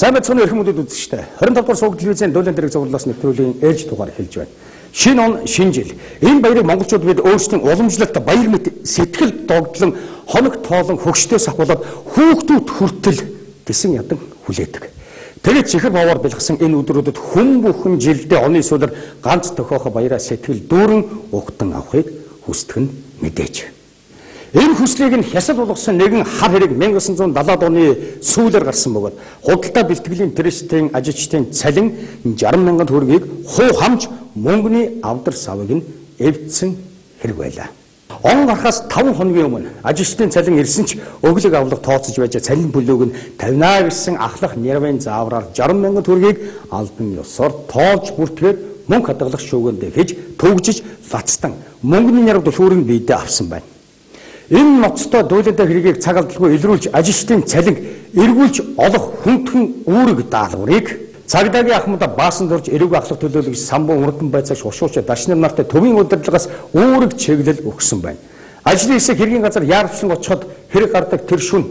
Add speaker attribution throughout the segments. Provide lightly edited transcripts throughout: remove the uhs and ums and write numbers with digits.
Speaker 1: Сайн байцгаана уу эрхэм хүндэт үзэгчдээ. 25 дугаар суваг телевизийн дуулын дэрэг зурлаас нэвтрүүлгийн ээлж дугаар эхэлж байна. Шинэ он, шинэ жил. Энэ баярыг монголчууд бид өөрсдийн уламжлалт баяр мэт сэтгэл догдлон хоног тоолон хөгшдөөс ахуулаад хүүхдүүд хүртэл тэсэн ядан хүлээдэг. Тэгээд чихэр бовоор бэлгсэн энэ өдрүүдэд хүн бүхэн жилдээ оны сүүлээр ганц тохиохо баяраа сэтгэл дүүрэн угтан авахыг хүсдэг нь мэдээж. Энэ хүслийг нь хясал болгосон нэгэн хар хэрэг 1970-ад оны сүүлээр гарсан бөгөөд худалдаа бэлтгэлийн трестийн ажилчдын цалин 60 мянган төгрөгийг хуу хамж мөнгөний авдар савыг нь эвдсэн хэрэг байлаа. Он гарахаас 5 хоногийн өмнө ажилчдын цалин ирсэн ч өглөг авлага тооцож байж цалин бүлөөг нь тавина гэсэн ахлах нервийн заавраар 60 мянган төгрөгийг албан ёсоор тоолж бүртгээд мөнгө хадгалах шүүгэндээ хийж төгжиж лацтан мөнгөний нэрв түлхүүрийг биедээ авсан байна. Энэ ноцтой дуулантай хэргийг цаг алдалгүй илрүүлж ажилчдын цалинг эргүүлж олох хүндхэн үүрэг даалгаврыг цагдаагийн ахмадаа баасан дурж эрүүг ахлах төлөөлөгч самбуу урдан байцаагч хушууч дашнам нартай төвийн удирдлагаас үүрэг чиглэл өгсөн байна. Ажлын хэсэг хэргийн газар яарвчлан очиход хэрэг гардаг тэр шүн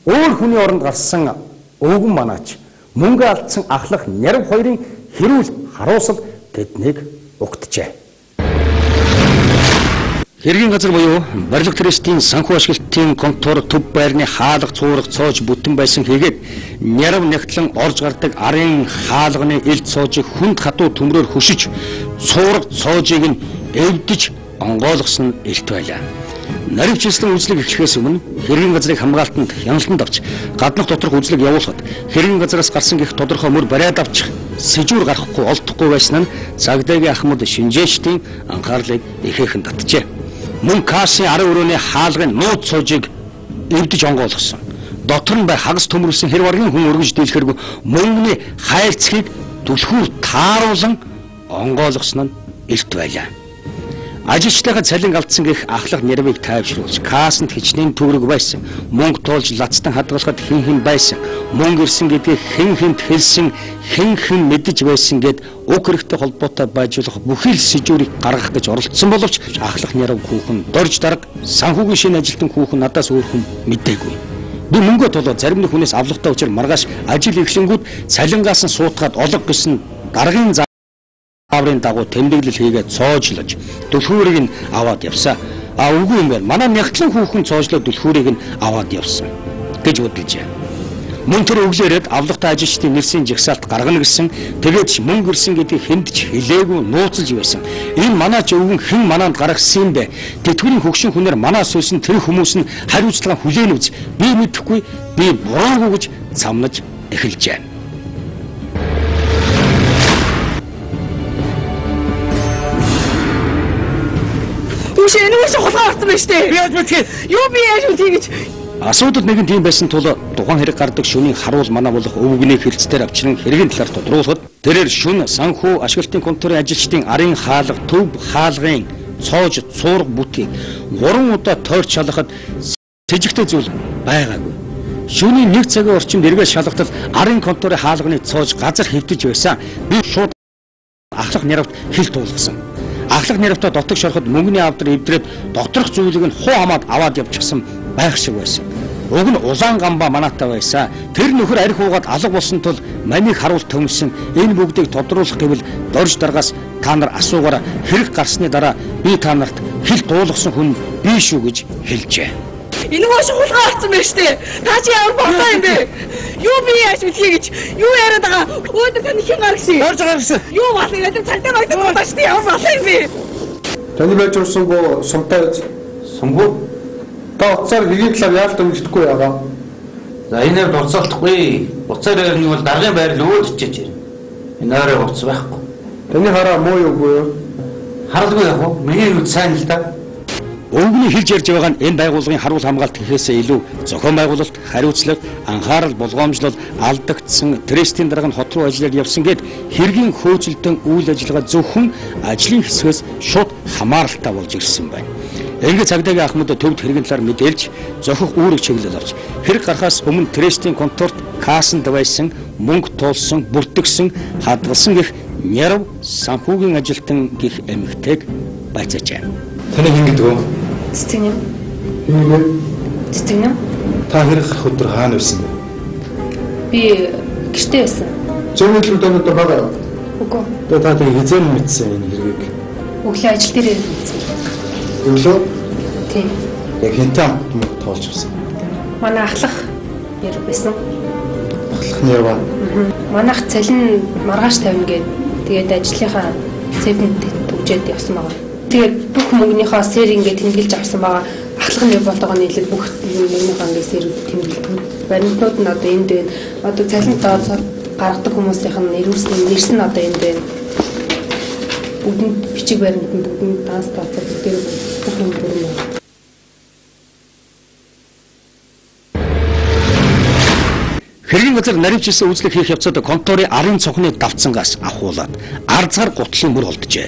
Speaker 1: өөр хүний оронд гарсан өвгөн манаач мөнгө алдсан ахлах нярв хоёрын хэрүүл харуусал тэднийг угтжээ. Хэргийн газар буюу барилга трестийн санхүү ашиглалтын контор төв байрны хаалга цуурга цоож бүтэн байсан хийгээд нярав нягтлан орж гардаг арын хаалганы ил цоожийг хүнд хатуу төмрөөр хөшиж цуурга цоожийг нь эвдэж онгойлгосон нь илт байлаа. Наривчлан үзлэг эхлэхээс өмнө хэргийн газрыг хамгаалтанд хяналтанд авч гаднах доторх үзлэг явуулахад хэргийн газараас гарсан гэх тодорхой мөр бариад авчих сэжүүр гарахгүй олдохгүй байсан нь цагдаагийн ахмад шинжээчдийн анхаарлыг ихээхэн татжээ. Мөн кассын арын өрөөний хаалгын нууц цоожийг эвдэж онгойлгосон. Дотор нь бай хагас төмөрлсөн хэр варгийн хүн өргөж дийлэхэргүй мөнгөний хайрцгийг түлхүүр тааруулан онгойлгосон нь илт байлаа. Ажилчдынхаа цалин алдсан гэх ахлах нэрвийг тайвшруулж кассанд хичнээн төгрөг байсан. Мөнгө тоолж лацтан хадгалахад хэн хэн байсан. Мөнгө ирсэн гэдгийг хэн хэнд хэлсэн, хэн хэн мэдэж байсан гэд уг хэрэгтэй холбоотой байж болох бүхий л сэжүүрийг гаргах гэж оролдсон боловч ахлах нэрв хүүхэн дорж дарга санхүүгийн шинэ ажилтан хүүхэн надаас өөр хүн мэдээгүй. Би мөнгөө толоо зарим нэг хүнээс авлагатай учир маргааш ажил эхлэнгүүд цалингаас нь суутгаад олго гэсэн даргын зааврын дагуу тэмдэглэл хийгээд цоожлож түлхүүрийг нь аваад явсан. А үгүй юм байна. Манай нягтлан хүүхэн цоожлоод түлхүүрийг нь аваад явсан гэж бодлоо. Мөн тэр өглөөрөөд авлагатай ажилчдын нэрсийн жагсаалт гаргана гэсэн. Тэгээд ч мөнгө ирсэн гэдгийг хэнд ч хэлээгүй нууцлж байсан. Энэ манай ч өвгөн хэн манаанд гаргасан юм бэ? Тэтгэврийн хөгшин хүнээр манаа сүйсэн тэр хүмүүс нь хариуцлага хүлээн үз. Би мэдэхгүй, би буруугүй гэж цамнаж эхэлжээ.
Speaker 2: Энэ үгүй хулгай орсон байж тээ.
Speaker 1: Би яаж мэдхээ?
Speaker 2: Юу би яаж мэдхий гэж.
Speaker 1: Асуудал нэгэн тийм байсан тул тухайн хэрэг гардаг шөнийн харуул манаа болох өвгөний хэлцээр авчран хэргийн талаар тодруулахад тэрээр шүн санхүү ашиглалтын конторын ажилчдын арын хаалга төв хаалгын цоож цуурга бүтгийг 3 удаа тойрч шалгахад сэжигтэй зүйл байгаагүй. Шөнийн 1 цагийн орчимд эргээд шалгахад арын конторын хаалганы цоож газар хэвтэж байсан. Би шууд ахлах нярвт хил туулгасан. Ахлах нэрвтэ дотог шороход мөнгөний авдар эвдрээд доторх зүйлийг нь хуу хамаад аваад явчихсан байх шиг байсан. Уг нь улаан гамбаа манаатай байсан. Тэр нөхөр арх уугаад алга болсон тул манийг харуул төмсөн. Энэ бүгдийг тодруулах гэвэл дорж даргаас та нар асуугаараа хэрэг гарсны дараа би та нарт хил туулгасан хүн би шүү гэж хэлжээ.
Speaker 2: Энэ хоош хулгай орсон байж тээ. Та чи ямар бодлоо юм бэ? Юу би яаж мэдхий гэж юу яриад байгаа? Өөдөр тань хэн гаргасан?
Speaker 1: Орж гаргасан.
Speaker 2: Юу болов юм бэ? Цагдаа магтаа бодож тээ ямар болов юм бэ?
Speaker 3: Таны байж урсангүй сумтай байж.
Speaker 4: Сумгүй.
Speaker 3: Та уцаар хэргийн талаар яалт өгөхгүй яагаа?
Speaker 4: За энэ хавьд уцаалтахгүй. Уцаар ярих бол даргын байр л өөдчихэж ярина. Энэ ойрын уц байхгүй.
Speaker 3: Таны хараа муу юугүй юу?
Speaker 4: Харалгүй яг уу? Миний нүд сайн л да.
Speaker 1: Өвгөний хэлж ярьж байгаа нь энэ байгууллагын харуул хамгаалт гэхээсээ илүү зохион байгуулалт, хариуцлага, анхаарал болгоомжлол алдагдсан трестийн дарга нь хот руу ажиллаад явсан гэд хэргийн хөөцөлдөн үйл ажиллагаа зөвхөн ажлын хэсгээс шууд хамааралтай болж ирсэн байна. Ингээд цагдаагийн ахмад төвд хэргийн талаар мэдээлж зохих үүрэг чиглэл авч хэрэг гарахаас өмнө трестийн конторт кассанд байсан мөнгө туулсан, бүртгэсэн, хадгалсан гэх нярв санхүүгийн ажилтан гэх эмэгтэйг байцаажээ.
Speaker 5: Таны хэн гэдэг вэ?
Speaker 6: Цэцэгнэм.
Speaker 3: Хэн гэнэ?
Speaker 6: Цэцэгнэм.
Speaker 5: Та хэрэг гарах өдөр хаана байсан бэ?
Speaker 6: Би
Speaker 5: Гэртээ байсан.
Speaker 3: Зөмөдлөг донод байгаа юу?
Speaker 5: Үгүй.
Speaker 6: Тэгээ та тэгээ хизээ мэдсэн энэ хэргийг?
Speaker 5: Өглөө ажил дээрээ мэдсэн.
Speaker 6: Өглөө?
Speaker 5: Тийм.
Speaker 6: Яг хэнтэй хамт мөнгө тоолж авсан.
Speaker 5: Манай ахлах нэр байсан.
Speaker 6: Ахлах нэр ба.
Speaker 5: Манайх цалин маргааш тавина гээд тэгээд ажлынхаа цэвэнд түгжээд явсан байгаа. Тэгээд бүх мөнгөнийхөө сэр ингээд тэмдэглэж авсан байгаа. Ахлах нэр болтойгоо нийлээд бүх мөнгөнийхөө ингээд сэр тэмдэглэдэг. Баримтнууд нь одоо энд байна. Одоо цалин тооцоо гаргадаг хүмүүсийнх нь нэрс нь одоо энд байна. Бүгдэнд бичиг баримт нь бүгдэнд данс тооцоо бүгдээр бүх юм бүрэн байна.
Speaker 1: Хэргийн газар наривчилсан үйлчлэг хийх явцад конторын арын цонхны давцангаас авахуулаад арзгар гутлын мөр олджээ.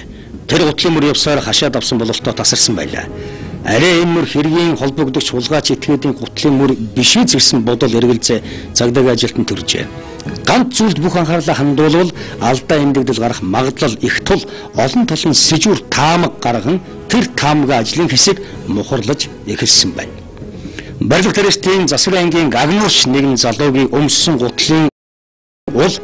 Speaker 1: Тэр гутлын мөр явсаар хашаад авсан бололтоо тасарсан байлаа. Арай энэ мөр хэргийн холбогдогч хулгайч этгээдийн гутлын мөр бишээ зэгсэн бодол эргэлзээ цагдаагийн ажилтан төржээ. Ганц зүйлд бүх анхаарлаа хандуулвал алдаа эндэгдэл гарах магадлал их тул олон талын сэжүүр таамаг гарган тэр таамаг ажлын хэсэг мухарлаж эхэлсэн байна. Барилга трестийн засвар ангийн гагнуурч нэгэн залуугийн өмссөн гутлын ул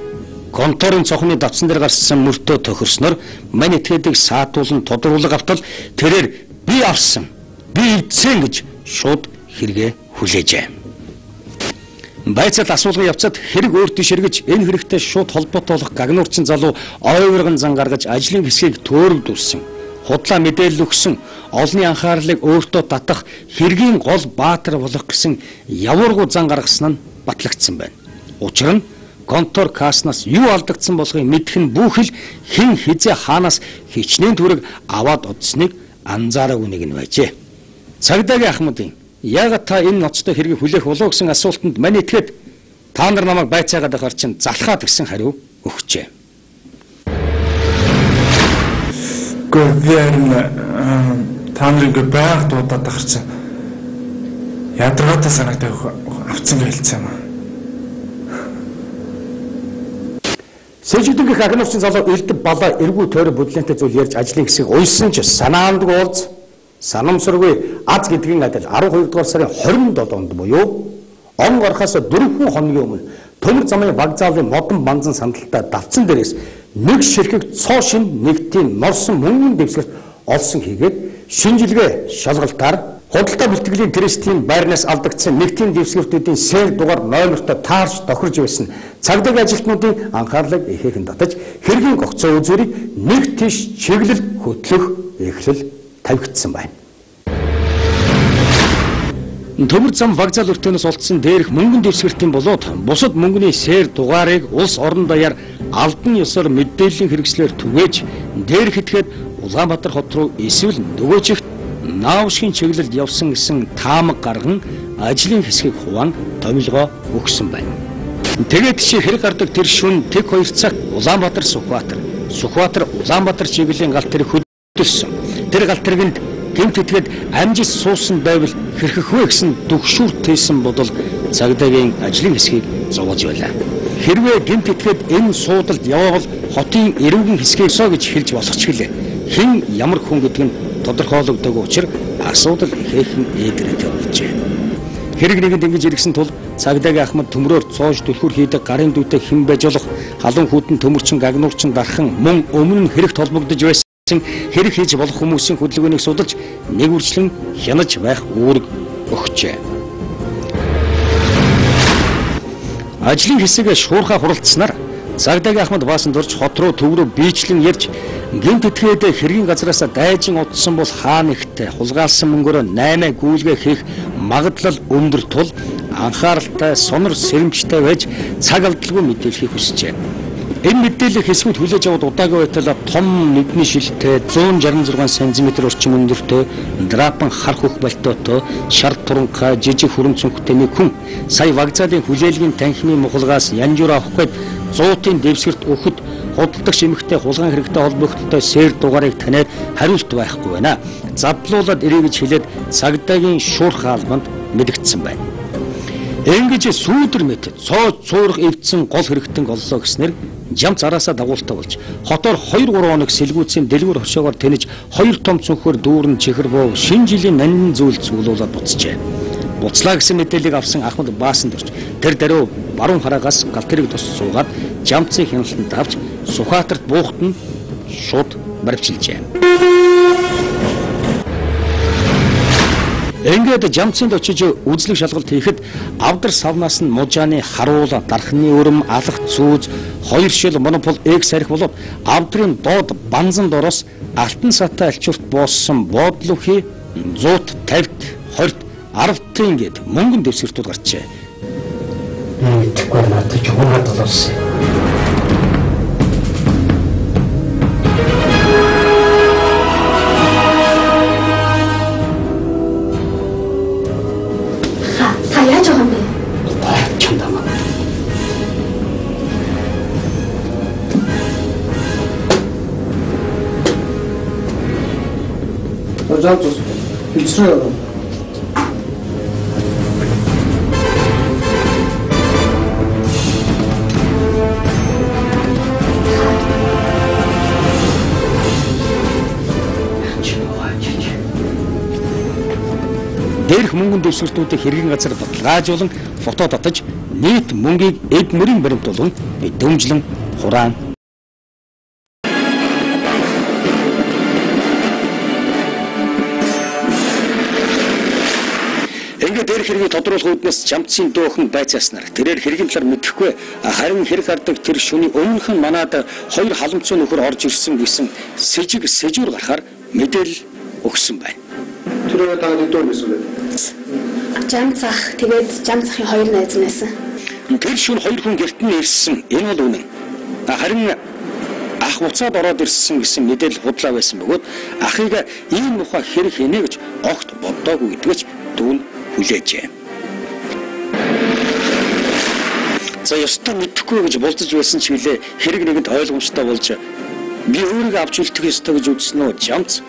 Speaker 1: конторын цонхны давцсан дээр гарсан мөртөө тохирсноор мань этгээдийг саатуулан тодруулга автал тэрээр би авсан, би эвдсэн гэж шууд хэрэгээ хүлээжээ. Байцаал асуулгын явцад хэрэг өөр тийш эргэж энэ хэрэгтэй шууд холбоотой болох гагнуурчин залуу ойврган зан гаргаж ажлын хэсгийг төөрөгдүүлсэн. Худлаа мэдээлэл өгсөн, олонний анхаарлыг өөртөө татах хэргийн гол баатар болох гэсэн явуургүй зан гаргасан нь батлагдсан байна. Учир нь контор касснаас юу алдагдсан болохыг мэдэх нь бүхэл хэн хизээ хаанаас хичнээн төгрөг аваад одсныг анзаараагүй нэг нь байжээ. Цагдаагийн ахмадын яагаад та энэ ноцтой хэргийг хүлээх болов гэсэн асуултанд мань этгээд та нар намайг байцаагаад байхаар чинь залхаад гэсэн хариу өгчээ.
Speaker 6: Би харин та нар ингээ байнга дуудаад ахар чинь ядаргаатай санагдаа авцсан гэлцсэн юм аа.
Speaker 1: Сэжигдэнгийн агнуурчин залуу Элдв балаа эргүү тойрон бүдлэнтэй зүйл ярьж ажлын хэсгийг уйсан ч санаандгүй уулз санамсаргүй аз гэдгийн адил 12 дугаар сарын 27-нд буюу он гарахаас 4 хоногийн өмнө төмөр замын вокзалын модон банзан сандалтай давцсан дээрээс нэг ширхэг цоо шин нэгтийн норсон мөнгөн дэвсгэрт олсон хийгээд шинжилгээ шалгалтаар худалдаа бэлтгэлийн трестийн байрнаас алдагдсан нэгтийн дэвсгэртүүдийн сэр дугаар номертой таарч тохирж байсан цагдаагийн ажилтнуудын анхаарлыг ихээхэн татаж хэргийн гогцоо үзүүрийг нэг тийш чиглэл хөтлөх эхлэл тавигдсан байна. Төмөр зам вокзал өртөөнөөс олдсон дээрх мөнгөн дэвсгэртийн болоод бусад мөнгөний сэр дугаарыг улс орон даяар албан ёсоор мэдээллийн хэрэгслээр түгээж дээрх этгээд Улаанбаатар хот руу эсвэл нөгөө чигт наавшгийн чиглэлд явсан гэсэн таамаг гарган ажлын хэсгийг хуваан томилгоо өгсөн байна. Тэгээд чи хэрэг гардаг тэр шүн тэг 2 цаг Улаанбаатар Сүхбаатар, Сүхбаатар Улаанбаатар чиглэлийн галт тэрэг хөдөлсөн. Тэр галт тэргэнд гэмт этгээд амжиж суусан байвал хэрхэх вэ гэсэн түгшүүр тээсэн бодол цагдаагийн ажлын хэсгийг зовоож байлаа. Хэрвээ гэмт этгээд энэ суудалд яваавал хотын эрүүгийн хэсгийг соо гэж хэлж болох ч гэлээ. Хэн ямар хүн гэдэг нь тодорхойлогдоогүй учраас асуудал ихээхэн ээдрэтэй болжээ. Хэрэг нэгэнд ингэж иргэсэн тул цагдаагийн ахмад төмрөөр цоож түлхүүр хийдэг гарын дүүтэй хэн байж болох халуун хүйтэн төмөрчин гагнуурчин дархан мөн өмнө нь хэрэгт холбогдож байсан хэрэг хийж болох хүмүүсийн хөдөлгөөнийг судалж нэг үрчлэн хянаж байх үүрэг өгчээ. Ажлын хэсэг шуурхаа хуралдсанаар цагдаагийн ахмад баасан дурж хот руу төв рүү биечлэн ярьж гэмт этгээд хэргийн газраас дайжин удсан бол хаа нэгтээ хулгайлсан мөнгөөрөө 8 гүйлгээ хийх магадлал өндөр тул анхааралтай сонор сэрэмжтэй байж цаг алдалгүй мэдээлэхийг хүсжээ. Энэ мэдээллийг хэсгүүд хүлээж аваад удаагүй байтал том нүдний шилтэй 166 см орчим өндөртэй драпан хар хөх балтоотой шар туранхай жижиг хүрэн цүнхтэй нэг хүн сая вокзалын хүлээлгийн танхимын мухалгаас янжуур авах гээд 100-ын дэвсгэрт өгөхөд худалдагч эмэгтэй хулгайн хэрэгтэй холбогдолтой сэр дугаарыг таниад хариулт байхгүй байна. Задлуулад ирээ гэж хэлээд цагдаагийн шуурхай албанд мэдэгдсэн байна. Ингэж сүүдэр мэт цоо цуурах эвдсэн гол хэрэгтэн оллоо гэснээр жамц араасаа дагуултай болж хотоор 2 3 хоног сэлгүүцийн дэлгүүр хошоогоор тэнэж 2 том цөнхөөр дүүрэн чихэр буу шинэ жилийн нандин зүйл цуглуулад буцжээ. Буцлаа гэсэн мэдээллийг авсан Ахмад баасанд орж тэр даруй баруун хараагаас гал тэрэг тус суугаад жамцыг хяналтанд авч Сүхбаатарт буухад нь шууд баривчилжээ. Ингээд жамцынд очиж үзлэг шалгалт хийхэд авдар савнаас нь мужааны харуул, дархны өрөм, алах цүүз, хоёр шил монопол экс арх болоод авдрын доод банзан дороос алтан сатай альчуурт боосон боодлохи 150-т 20-т 10-т гээд мөнгөн дэвсгэртүүд гарчээ.
Speaker 7: Би мэдэхгүй надад ч хуугаад боловсон.
Speaker 8: Та яаж байгаа юм бэ?
Speaker 7: Чамдаа.
Speaker 3: Жамц хичрээ яваа.
Speaker 1: Дээрх мөнгөн дэвсгэртүүдийг хэргийн газар баталгаажуулан фото татаж нийт мөнгийг эд мөрийн баримт болон дүмжлэн хураан. Ингээд дээрх хэргийг тодруулах үүднээс жамцын дөөхөн байцааснаар тэрээр хэргийн талаар мэдэхгүй, харин хэрэг хардаг тэр шүний өмнөх нь манад хоёр халамцуу нөхөр орж ирсэн гэсэн сэжиг сэжүүр гарахаар мэдээлэл өгсөн байна.
Speaker 3: Тэр та хэд дөө байсан бэ?
Speaker 8: Жамц ах, тэгээд жамц ахын хоёр найз нь байсан.
Speaker 1: Тэр шүн хоёр хүн гэрт нь ирсэн. Энэ бол үнэн. Харин ах буцаад ороод ирсэн гэсэн мэдээлэл худлаа байсан бөгөөд ахыг ийм муухай хэрэг хийнэ гэж огт боддоогүй гэдгийч дүүн хүлээжээ. За ёстой мэдэхгүй гэж болзож байсан ч билээ хэрэг нэгэнд ойлгомжтой болж би өөрийгөө авч үлдэх ёстой гэж үзсэн үү жамц.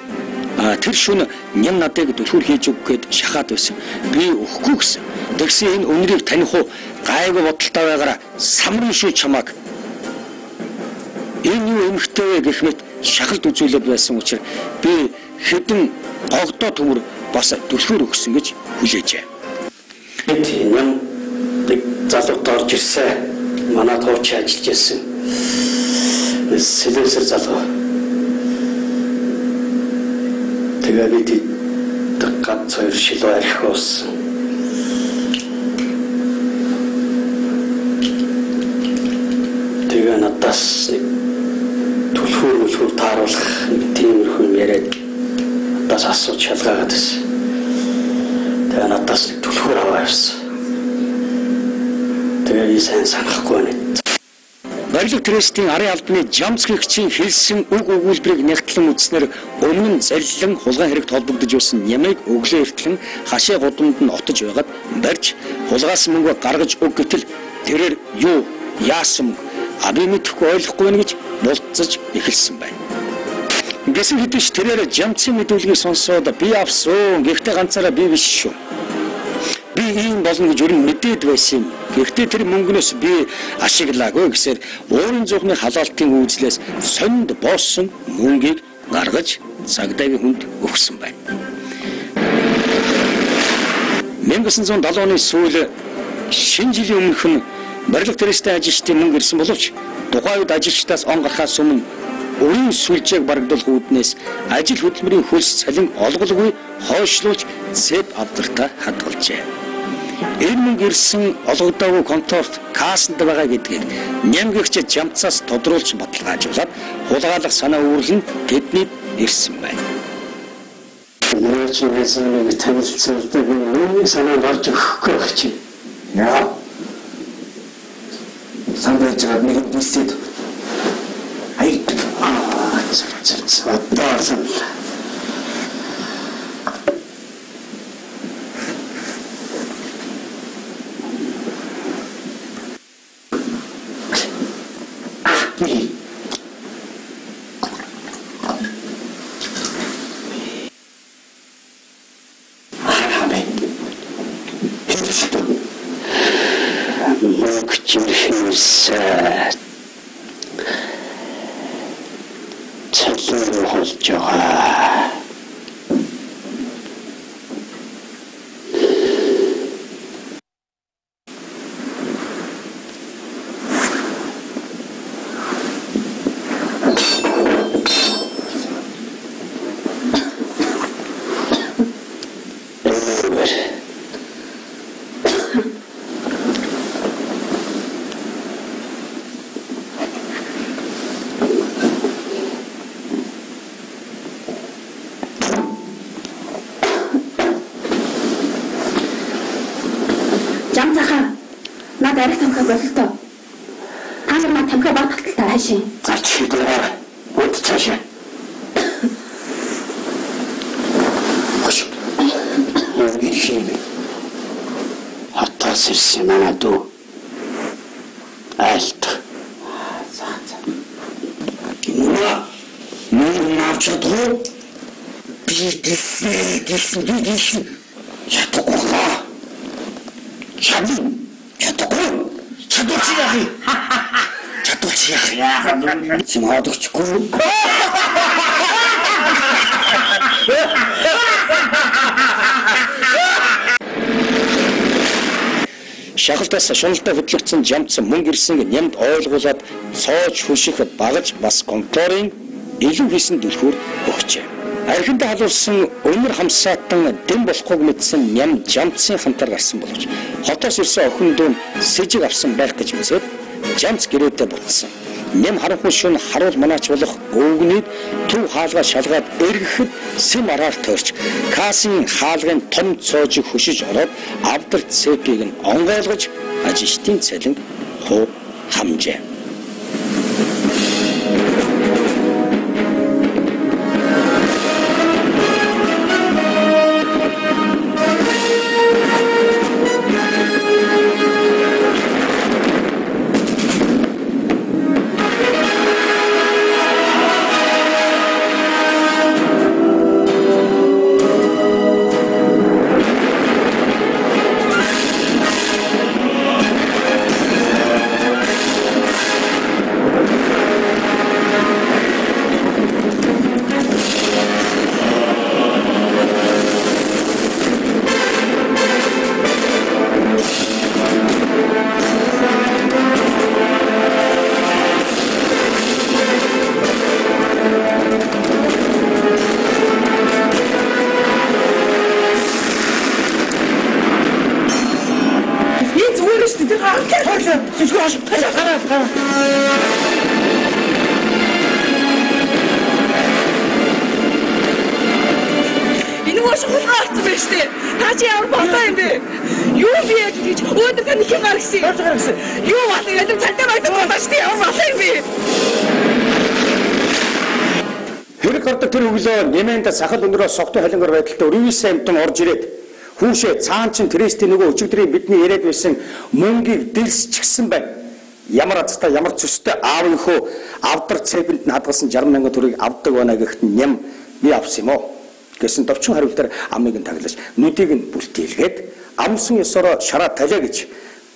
Speaker 1: Тэр шүн ням надыг түлхүүр хийж өгөх гээд шахаад байсан. Би өгөхгүй гэсэн. Тэгсэн энэ үнрийг таних уу гайгүй бодолтой байгаараа самрын шүү чамааг. Энэ юу эмхтэй вэ гэх мэт шахалт үзүүлээд байсан учраас би хэдэн гогдоо төмөр бас түлхүүр өгсөн гэж хүлээжээ.
Speaker 7: Бид ням нэг залууд орж ирсэн. Манай тууч ажиллаж байсан. Сэлэнсэр залуу. Тэгээ бид гац хоёр шилүү архи уусан. Тэгээ надаас нэг түлхүүр мүлхүүр тааруулах нэг тиймэрхүү юм яриад надаас асууж шалгаагаад байсан. Тэгээ надаас нэг түлхүүр аваа явсан. Тэгээ би сайн санахгүй байна.
Speaker 1: Барилга трестийн арын албаны жамцгэгчийн хэлсэн үг өгүүлбэрийг нягтлан үзснээр өмнө нь заллан хулгайн хэрэгт холбогдож байсан нямыг өглөө эртлэн хашаа гудамд нь отож байгаад барьж хулгайсан мөнгө гаргаж өг гэтэл тэрээр юу яасан мөнгө би мэдэхгүй ойлгохгүй байна гэж булцаж эхэлсэн байна. Гэсэн хэдий ч тэрээр жамцын мэдүүлгийг сонсоод би авсан. Гэхдээ ганцаараа би биш шүү. Би ийм болно гэж өрн мэдээд байсан юм. Гэхдээ тэр мөнгнөөс би ашиглаагүй гэсээр уурын зуухны халаалтын үйлслээс сонд боосон мөнгийг гаргаж цагдаагийн хүнд өгсөн байна. 1970 оны сүүл шинэ жилийн өмнөх нь барилга трестийн ажилчдын мөнгө ирсэн боловч тухайн үед ажилчдаас он гарахаас өмнө өрийн сүлжээг барагдуулах үүднээс ажил хөдөлмөрийн хөлс цалин олголгүй хойшлуулж цэп авдартаа хадгалжээ. Энэ мөнгө ирсэн олгодоогүй конторт кассанд байгаа гэдгийг нямгэгч жамцаас тодруулж баталгаажуулаад хулгайлах санаа үүрэл нь тэднийд ирсэн байна.
Speaker 7: Нөө чи байсан нэг танилцуулдаг нэг санаа орж өгөхгүй байх чи.
Speaker 6: Яа. Сандаж байгаа нэг бэлсэд. Ай. Аа, цэц. Одоо санал.
Speaker 8: Жам захаа. Над арих тамхи бололтоо. Та нар маа тамхи баг таталтаа хайшин.
Speaker 7: За чи дээрээ үд цаашаа. Хош. Юу юм бэ? Хотоос ирсэн манай дүү. Айлт.
Speaker 4: За за.
Speaker 7: Нүг нүг авч чадахгүй. Би дэлсэн би дэлсэн. Чадахгүй хаа. Чадна. Чадахгүй. Чадвал чи яах юм? Чадвал чи яах юм? Чи модогчгүй. Шахалтаас шуналтай хөдлөгдсөн жамц мөнгө ирснийг нямд ойлгуулад цоож хөших багаж бас конторын илүү хийсэн түлхүүр өгчээ. Архиндаа халуулсан өнөр хамсаатан дэм болохгүйг мэдсэн ням жамцын хамтар гарсан боловч хотоос ирсэн охин дүү нь сэжиг авсан байх гэж үзээд жамц гэрээдээ буцсан. Ням харанхуй шөнө харуул манаач болох өвгөнийг төв хаалгаа шалгаад эргэхэд сэм араар тойрч кассын хаалгын том цоожийг хөшиж ороод авдар цепийг нь онгойлгож ажилчдын цалинг хуу хамжээ.
Speaker 2: Энэ маш хулгай авсан байж тээ. Та чи ямар болоо юм бэ? Юу би яаж гэж өөдөр тань их гаргасан. Гаргасан. Юу болоо юм цантаа байдаг болоо шүү дээ. Ямар болоо юм бэ?
Speaker 1: Хэрэг гардаг тэр өглөө нэмэнд сахал өндрөө согтуу халингар байдалтай өрөвс амтан орж ирээд хүүшээ цаан чин Трестийн нөгөө өчигдрийн бидний яриад байсан мөнгийг дэлсчихсэн байна. Ямар азтай ямар цөстэй аавынхөө авдар цепэнд нь хадгалсан 60 мянган төгрөгийг авдаг байна гэхэд ням би авсан юм уу гэсэн товчхон хариултаар амыг нь таглаж нүдийг нь бүлтийлгээд амсан ёсороо шараа талиа гэж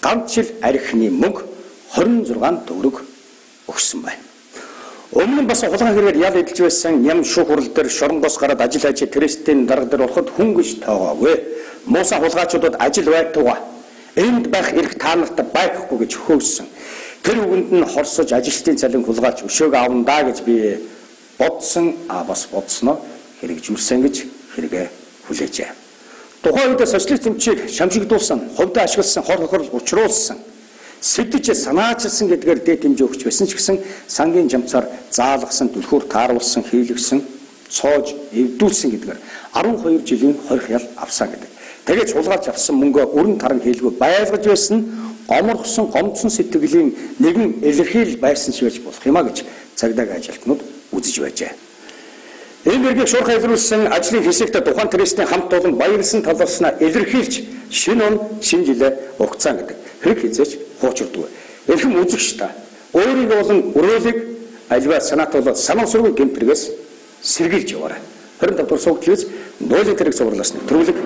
Speaker 1: ганц жил архины мөнгө 26 төгрөг өгсөн байна. Өмнө нь бас хулгай хэрэгээр ял эдэлж байсан ням шүүх хурал дээр шоронгоос гараад ажил хайж Трестийн дарга дээр ороход хүн гэж тоогоогүй. Муусан хулгайчуудад ажил байтугай. Энд байх эрх та нарт байхгүй гэж хөөсөн. Тэр үгэнд нь хорсож ажилчдын цалин хулгайлж өшөөг авна даа гэж би бодсон, а бас бодсноо хэрэгжүүлсэн гэж хэрэгээ хүлээжээ. Тухайн үед социалист эмчийг шамшигдуулсан, хувьдаа ашигласан, хор хохирол учруулсан, сэдэж санаачилсан гэдгээр дээд хэмжээ өгч байсан ч гэсэн сангийн жамцаар заалгасан, түлхүүр тааруулсан, хийлгсэн, цоож эвдүүлсэн гэдгээр 12 жилийн хорих ял авсан гэдэг. Тэгээд хулгайлж авсан мөнгөө өрн таран хийлгүй байлгаж байсан нь гоморхсон, гомдсон сэтгэлийн нэгэн илэрхийл байсан ч байж болох юм а гэж цагдаагийн ажилтнууд үзэж байжээ. Энэ мэргийг шуурхай илрүүлсэн ажлын хэсэгт тухайн Трестийн хамт олон баярлсан таларснаа илэрхийлж шинэ он шинэ жилээ угцаан гэдэг. Хэрэг хизээч хуучирдгүй. Эрхэм үзэгч та өөрийгөө болон өрөөлийг альва санаатай болоод санаа сүргүй гэмт хэрэгээс сэргийлж яваарай. 25 дугаар суугдлээс нойлын тэрэг цувралаас нэвтрүүлэг.